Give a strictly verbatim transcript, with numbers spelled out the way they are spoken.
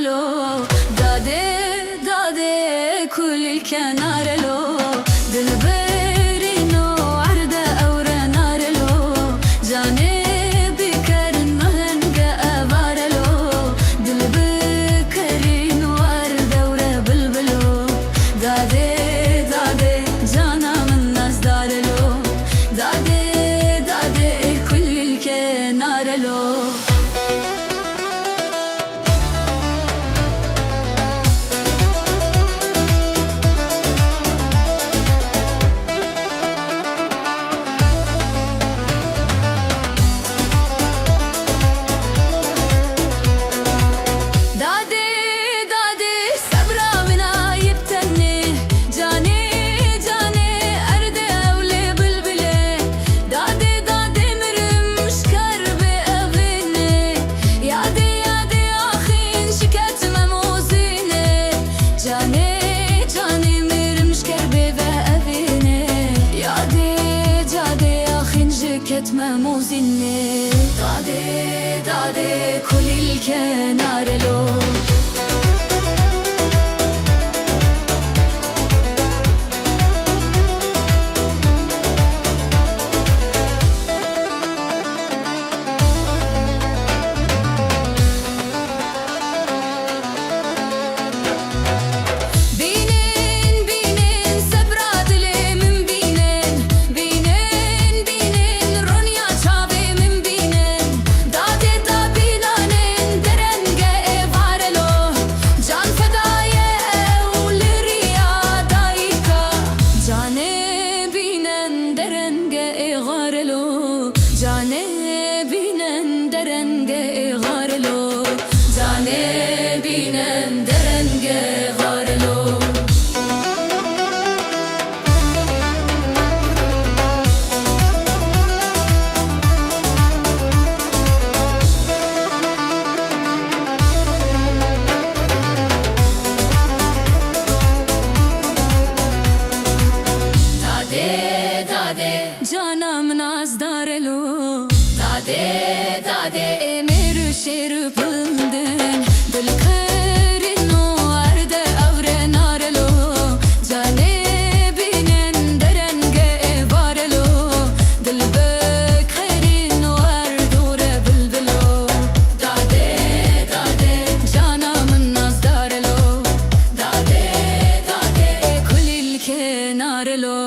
lo. Dadê, dadê, kulîlke nare lo. Dilberîno erde ewre nare lo. Canê bikerin mehenge evare lo. Dil bikerîno erde ewre bilbilo. Dadê, dadê, cana min nazdare lo. Dadê, dadê, kulîlke nare lo. Dadê, dadê, sebra min ayib tenê. Canê, canê, erdê ewlê bilbilê. Dadê, dadê, mirim şker bê evînê. Yadê, yadê, axîn şiketme mozînê. Canê, canê, mirim şker bê ve evînê. Yadê, cadê, axîn şiketme mozînê. Dadê, dadê, kulîlke nare lo. Bînin, bînin, sebra dilê min bînin. Bînin, bînin, ronya çavê min bînin. Dadê da bînanin derenge êvare lo. Can fedaye ew li riya dayika. Canê bînen derenge êxare lo. Canê bînen derenge êxare lo. Canê bînen derenge êxare lo. Dadê, dadê, cana min nazdare lo. Dadê, dadê, ê mêr û şêr û pindin, dil xerîn û erde ewre nare lo. Canê bînin derenge êvare lo. Dil bikerîn û erdore bilbilo. Dadê, dadê, cana min nazdare lo. Dadê, dadê, kulîlke nare lo.